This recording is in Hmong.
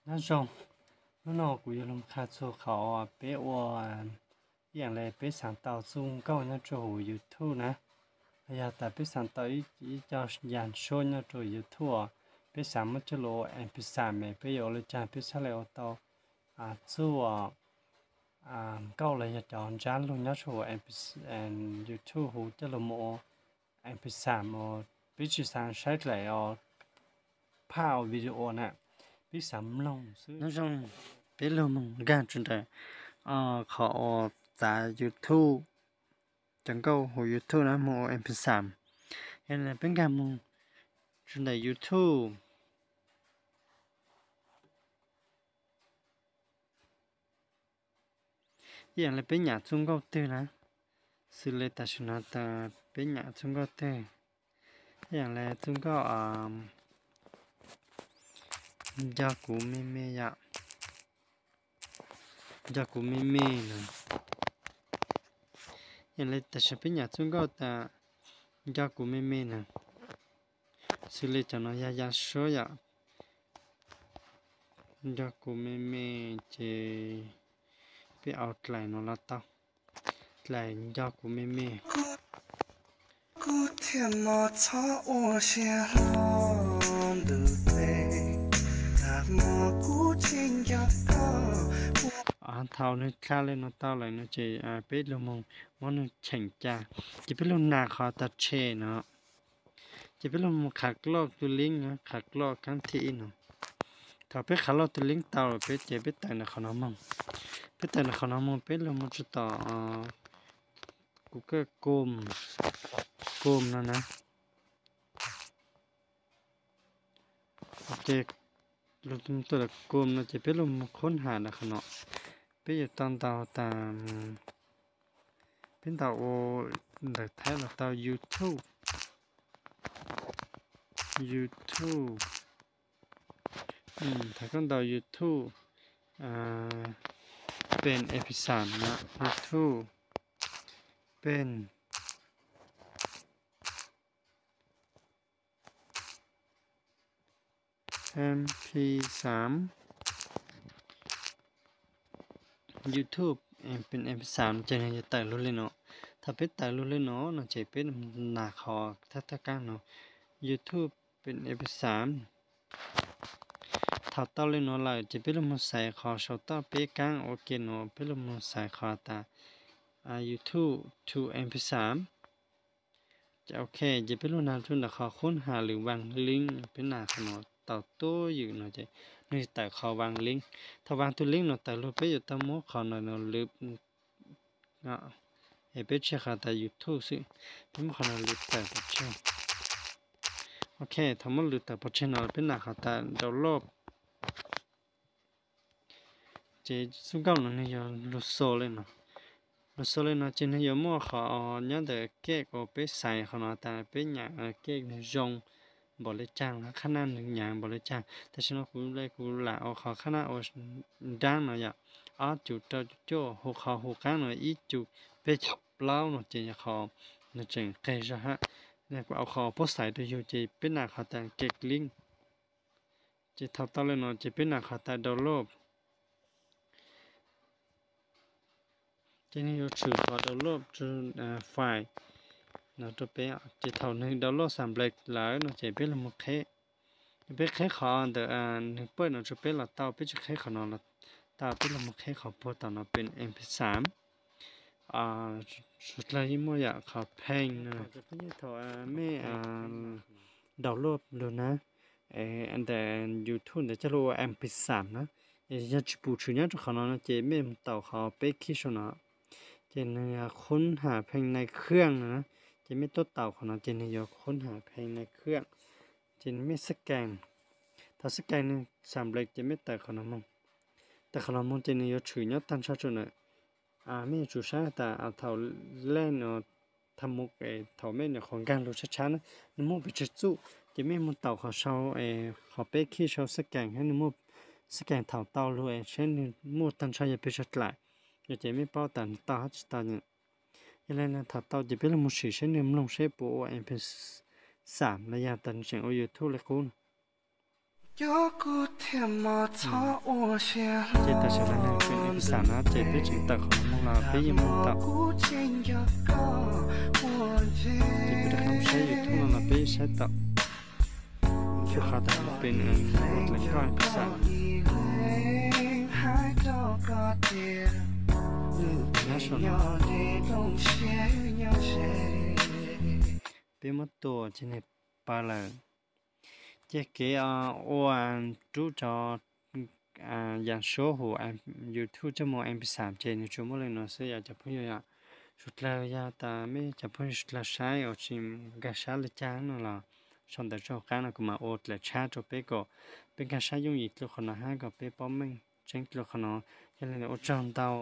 Nyob zoo, hnub no kuv yuav los qha txog qhov peb ua, ib yam li peb xav tau txoj nkauj nyob rau hauv YouTube na, los yog tas peb xav tau ib co yam suab nyob rau YouTube, peb xav muab coj los ua M P five, peb yuav ua li cas peb thiaj li ua tau txoj nkauj los yog cov ntsab lus nyob rau hauv YouTube hu coj los mus ua M P five uas peb tsis xav saib dlaim os, phaj ua video na, peb xav mloog xwb. Nyob zoo, peb los mus nkag rau ntawm qhov uas txav YouTube, cov nkauj hauv YouTube na mus ua M P five. Yog li peb nkag mus rau ntawm YouTube, ib yam li peb nyam txoj nkauj twg na, xws li tam sim no tas peb nyam txoj nkauj twg, ib yam li txoj nkauj Nco kuv me me yom, Nco kuv me me na. Ib yam li tam sim peb nyam txoj nkauj tas Nco kuv me me na, xws li cov no yog yam suab yom, Nco kuv me me, ces peb au dlaim no los tau, dlaim Nco kuv me me. Kuv thiaj mos txhob ua siab hlo ntuj tes, mos kuv tsis nco koj. Thaum nws dlaim li no tau lawm no ces peb los mus muab nws cheem cas, ces peb los nas qhov tas tshem no, ces peb los mus qhav loj tus link, qhav loj kab thib ib no. Thaum peb qhav loj tus link tau lawm peb ces peb tawm ntawm qhov no mus, peb tawm ntawm qhov no mus peb los mus tsuas tom Google Chrome, Chrome no na. Ces los tau Chrome no ces peb los mus khoob has ntawm qhov no, peb yuav tau ntaus tas, peb ntaus ua ntawm Thaib los tau YouTube, YouTube. Thaum koj ntaus YouTube, pen episode no, YouTube, pen MP xaam, YouTube pen MP xaam ces nws yuav tawm lug li no. Thaum peb tawm lug li no no ces peb nas qhov thawj thawj kaab no, YouTube pen MP xaam. Thaum tau li no lawm ces peb lug moog xaiv qhov saum toj peb kaab ua ke no, peb lug moog xaiv qhov tas YouTube to MP xaam. Ok, ces peb lug nas rua ntawm qhov khoob has lwm vaas link, peb nas qhov no tau tuab ywm no ces nwg tawm qhov vaas link. Thaum vaas tug link no tawm lug peb yuav tau muab qhov no lwm, es peb tseg qhov tas YouTube xwb, peb muab qhov no lwm tawm pov tseg. Ok, thaum muab lwm tawm pov tseg no peb nas qhov tas download. Ces txuj nkauj no nwg yog lug xo li no. Lug xo li no ces nwg yuav muaj qhov nyob ntawm kej uas peb xaiv qhov no tas peb nyam kej nwg zoo npaum li caag, qhab naj nwg nyaav npaum li caag. Tam sim no kuv le kuv lam ua qhov qhab naj ua nraab no yom, ob cum rau cuaj, hu qhov hu qaab no ib cum peb caug plaub no ces yog qhov nwg tseem qeg zog hab. Kuv ua qhov puab xaiv rua yug ces peb nam qhov tas kej link. Ces thaum tau li no ces peb nam qhov tas download. Ces nwg yuav tshwm qhov download file no rua peb. Ces thaum nwg download xam nplej lawm no ces peb lug moog qheb. Peb qheb qhov ntawm nwg paj no rua peb los tau, peb tsis qheb qhov no los tau, peb lug moog qheb qhov puag tom no pem MP xaam. Suav dlawg yeej muaj yam qhov pheej no. Thaum mej download lug na, ntawm YouTube ntawd coj lug ua MP xaam na, yog tsis pum tshwm nyob rua qhov no no ces mej moog taus qhov peb khib sau no, ces nwg yog khoob has pheej nai khwj no na, ces mej tuab taus qhov no ces nwg yuav khoob has pheej nai khwj. Ces mej xab kees, thaum xab kees nwg xam nplej ces mej tawm qhov no moog. Tawm qhov no moog ces nwg yuav tshwm nyob taag nrho rua ntawm, mej yuav tsum saib tas thaum lej no, thaum mej nyuam qhuav nkaag lug tshab tshab na, nwg muaj pes tsawg txuj, ces mej moog taus qhov sau, qhov peb khib sau xab kees hab nwg muaj xab kees thaum tau lug es saib nwg muaj taag nrho yog pes tsawg dlaim, ces mej paub tas nwg tau hab tsis tau. Yog le thaum tau ces peb lug moog sim saib nwg mloog saib puas ua MP xaam los yog tas nwg tseem ua YouTube li qub no. Ces tam sim no nws pin ib pis xam na ces peb tseem tawm qhov no mus los peb yeej mus tau. Ces peb rov qab mus saib YouTube no los peb saib tau. Kuv qhov tas mus pin ua dlaim koj ib pis xam. Nyob saum no peb muab tua ces nws pawg lawm. Ces kev ua rub cov yam suab hauv YouTube coj mus ua ib pis xam ces nws tsuas muaj li no xwb yom cov phooj ywg yom. Suav dlawg yog tas mej cov phooj ywg suav dlawg saib uas tsis nkag sab li cas no los sau ntawv rau hauv qab no kuv mam ua dlaim tshab rau peb kom peb nkag sab yooj yim dlua qhov no hab kom peb paub meej tseeb dlua qhov no. Yog li ntawd ua tsaug ntau.